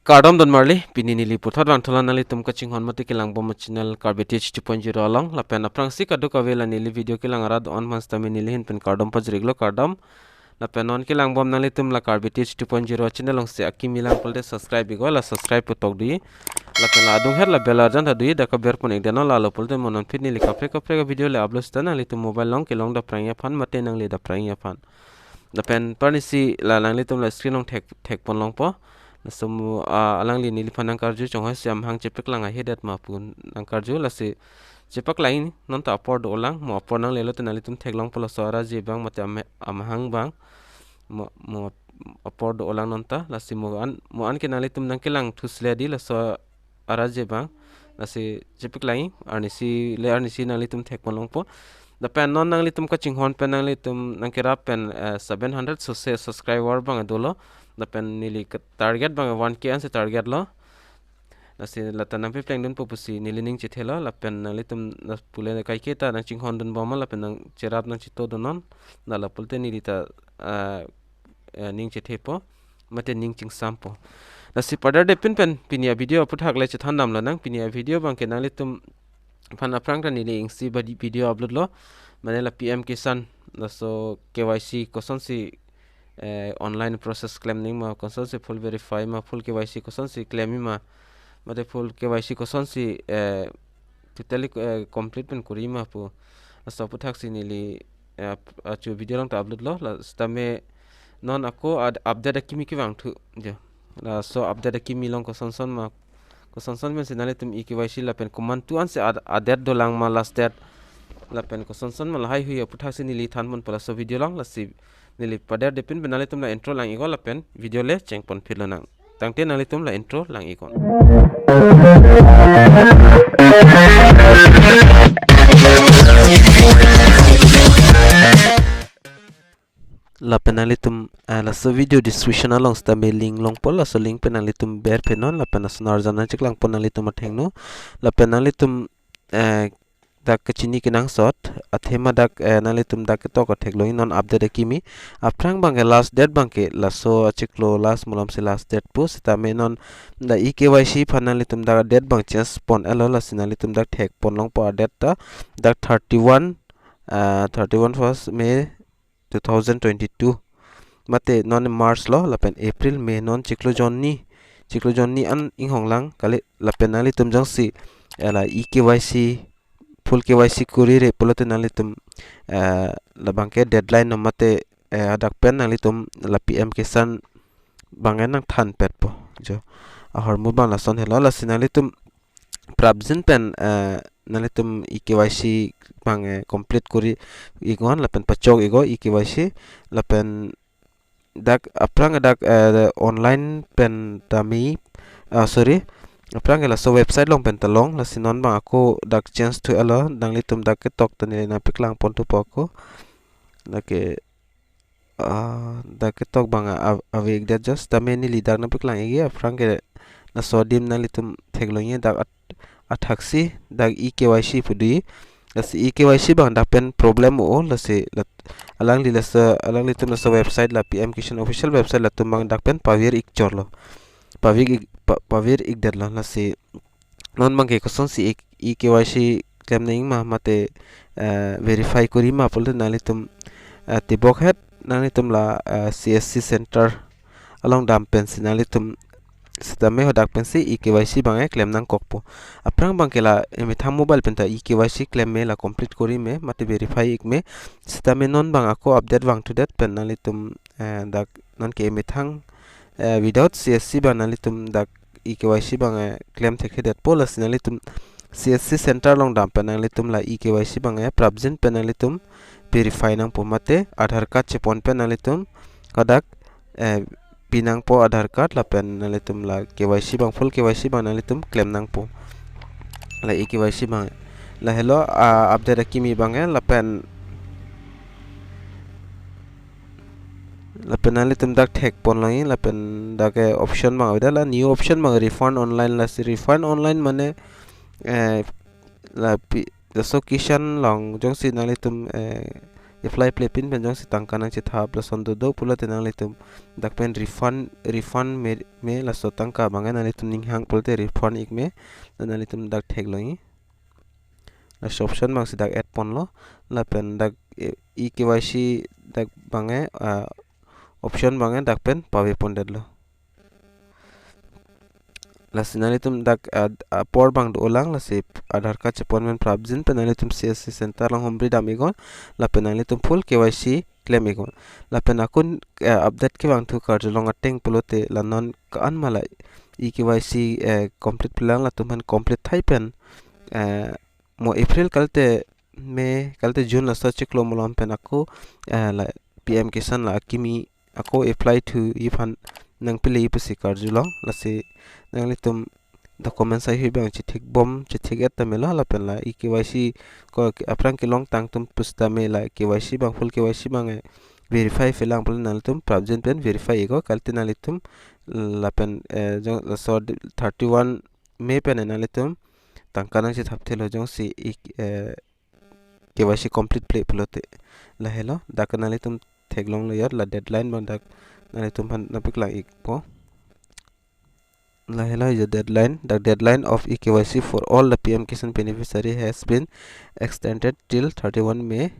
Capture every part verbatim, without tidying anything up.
Kardom don marli, pini neli puthot vangthulang nanglitum kachinghon mate kelangbom channel Karbi Teach two point zero along, lapen aphrangsi kadokave la neli video kelang arat do-an aphan sitame neli ahin pen kardom pajir-iklo, kardom. Lapen non kelangbom nanglitum la Karbi Teach two point zero channel alongsi akimi lang pulote subscribe iknon, la subscribe pu tokdun. Lapen la adunghet la bell arjan ta dun, dak aber pon-ik detnon, la lapulote mo non aphi neli kaprek kaprek video le upload sita nanglitum mobile along kelong dapprangji aphan mate nangle dapprangji aphan. Lapen arnisi la nanglitum la screen along thek, thek pon longpo. Laso mo, ah, alangli neliphan nangkarju, chonghoi si amahang chepaklang ahedet ma pu nangkarju, lasi chepaklang non ta apor dolang, mo apor nanglelo te nanglitum theklongpo, laso araje abang mate ame-, amahang abang. Mo, mo apor dolang non ta, lasi mo an, mo an ke nanglitum nangkelang thusle di laso araje abang. Lasi chepaklang, arnisi le arnisi nanglitum thek pon longpo. Lapen non nanglitum kachinghon pen nanglitum nangkerap pen, eh, seven hundred so se subscriber abang dolo. Lapen neli ke target abang one K ansi target lo. Lasi la ta nangpepleng dunpo pusi neli ning chethelo, lapen nanglitum la pule kaike ta nangchinghon dunbom ma lapen nangcherap nangchito dunnon, la lapulote neli ta, ah, eh, ning chethepo, mate ning chingsampo. Lasi padardepin pen pini a video aphuthak le chethan damlonang, pini a video abang ke nanglitum aphan aphrang ta neli isi badi video upload lo, mane la P M Kisan, laso K Y C kosonsi, eh, online process klem nangji ma, kosonsi full verify ma, full K Y C kosonsi klemji ma, mate full K Y C kosonsi, eh, totally, eh, complete pen koriji ma pu. Laso aphuthaksi neli, eh, ap-, achu video along ta upload lo, la sitame non ako ad-, update akimi kevang thu, jo. Laso update akimi along kosonson ma, kosonson pensi nanglitum e K Y C lapen komantu ansi ad-, adet dolang ma last date. Lapen kosonson ma lahai hui aphuthaksi neli than ponpo laso video along, lasi neli padardepin pen nanglitum la intro lang-iknon lapen video le cheng pon phit lonang. Tangte nanglitum la intro lang-iknon. Lapen nanglitum, eh, laso video description along sitame link longpo, laso link pen nanglitum berphenon, lapen laso arjan nangcheklang pon nanglitum athengno, lapen nanglitum, eh, dak kachini kenangsot, athema dak, eh, nanglitum dak ketok athek lo non update akimi. Aphrang abang ke last date abang ke laso achiklo last malomsi last date pu, sitame non la e K Y C aphan nanglitum dak date abang change pon-etlo, lasi nanglitum dak thek pon longpo a date ta, dak thirty-one, ah, thirty-one first May two thousand twenty-two. Mate non March lo, lapen April, May, non chiklo jonni, chiklo jonni an inghong lang kali, lapen nanglitum jongsi, eh, la e K Y C, full K Y C korire pulote nanglitum, eh, labang ke deadline no mate, eh, adak pen nanglitum la P M Kisan abang nangthan petpo, jo. Ahormu abang lason helo, lasi nanglitum prapjin pen, eh, nanglitum e K Y C abang, eh, complete kori-iknon lapen pachok-iknon e K Y C lapen dak aphrang dak, eh, online pen tame, ah, sorry, aphrang ke laso website along pen ta long, lasi non abang ako dak change thu-etlo, nanglitum dak ketok ta neli nangpeklang pon thupo ako. Dak ke, ah, dak ketok abang a-, ave-ikdet, just tame neli dak nangpeklang-ikji, aphrang ke laso adim nanglitum theklongji, dak at-, athaksi dak e K Y C pu dei. Lasi e K Y C abang dak pen problem o, lasi lat-, alangli laso, alanglitum laso website la P M Kisan official website latum abang dak pen pavir-ik chotlo. Pavir-ik, pa-, pavir-ikdetlo, lasi non abang ke kosonsi e-, e K Y C klem nangji ma mate, eh, verify koriji ma pulote nanglitum, eh, tibokhet nanglitum la, eh, C S C center along dam pensi nanglitum sitame hadak pensi e K Y C abang klem nangkokpo. Aphrang abang ke la emethang mobile pen ta e K Y C klem me, la complete kori me mate verify-ik me. Sitame non abang ako update vangthudet pen nanglitum, eh, dak non ke emethang, eh, without C S C abang nanglitum dak e K Y C abang, eh, klem thekthedetpo, lasi nanglitum C S C center along dam pen nanglitum la e K Y C abang, eh, prapjin pen nanglitum verify nangpo mate Aadhaar card chepon pen nanglitum hadak, eh, pi nangpo Aadhaar card lapen nanglitum la K Y C abang, full K Y C abang nanglitum klem nangpo. La e K Y C abang. Lahelo, ah, update akimi abang, eh, lapen lapen nanglitum dak thek pon longji, lapen dak ke option abang avedet, la new option abang refund online, lasi refund online mane, eh, la pi-, laso Kisan along jongsi nanglitum, eh, apply plepin pen jongsi tangka nangchethap lason dodo pulote nanglitum dak pen refund, refund me, me laso tangka abang nanglitum ninghang pulote refund ik me, la nanglitum dak theklongji. Laso option abangsi dak add ponlo, lapen dak e-, e-K Y C dak abang, ah, option abang dak pen pave pondetlo. Lasi nanglitum dak, ah, apor abang dolang, lasi Aadhaar card chepon pen prapjin pen nanglitum C S C center along humri dam iknon, lapen nanglitum full K Y C klem iknon. Lapen akun, eh, update kevangthu karjulong ateng pulote la non ko-an ma la e-K Y C, eh, complete plelang, latum aphan complete thai pen, eh, mo April kalte May kalte June laso chiklo malom pen ako, eh, la P M Kisan la akimi ako apply thuji aphan nangpile pusi karjulong. Lasi nanglitum documents haihui abang chethekbom chethek-et tame lo, lapen la e-K Y C ko aphrang kelongtang atum pusitame la K Y C abang, full K Y C abang, eh, verify phelang pulo, nanglitum prapjin pen verify iknon. Kalte nanglitum lapen, eh, jong laso thirty-one May pen nanglitum tangka nangchethap thelo jongsi e-, eh, K Y C complete ple pulote. Lahelo, dak nanglitum theklonglo, iyot la deadline abang dak nanglitum aphan nangpaklang ikpo. Lahelo iyot deadline, the deadline of e-K Y C for all the P M Kisan beneficiary has been extended till thirty-one May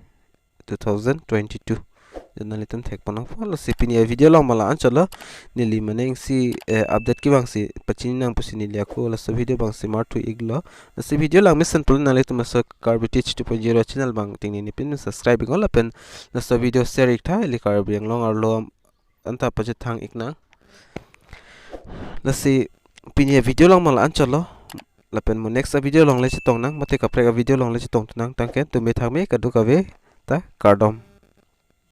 two thousand twenty-two. Dak nanglitum thek ponnangpo. Lasi pini avideo along ma la-an chotlo, neli mane isi, eh, update kevangsi pachini nang pusi neli ako laso video abangsi marthu iklo. Lasi video lang mesen pulo nanglitum laso Karbi Teach two point zero channel abang tingnini pin subscribe iknon, lapen laso video share iktha, ili Karbi Anglong arlo anta pachethang iknang. Lasi pini avideo along ma la-an chotlo, lapen mo next avideo along le chetongnang, mate kaprek avideo along le chetongthu nang, tangke tumi thakme kadokave ta kardom.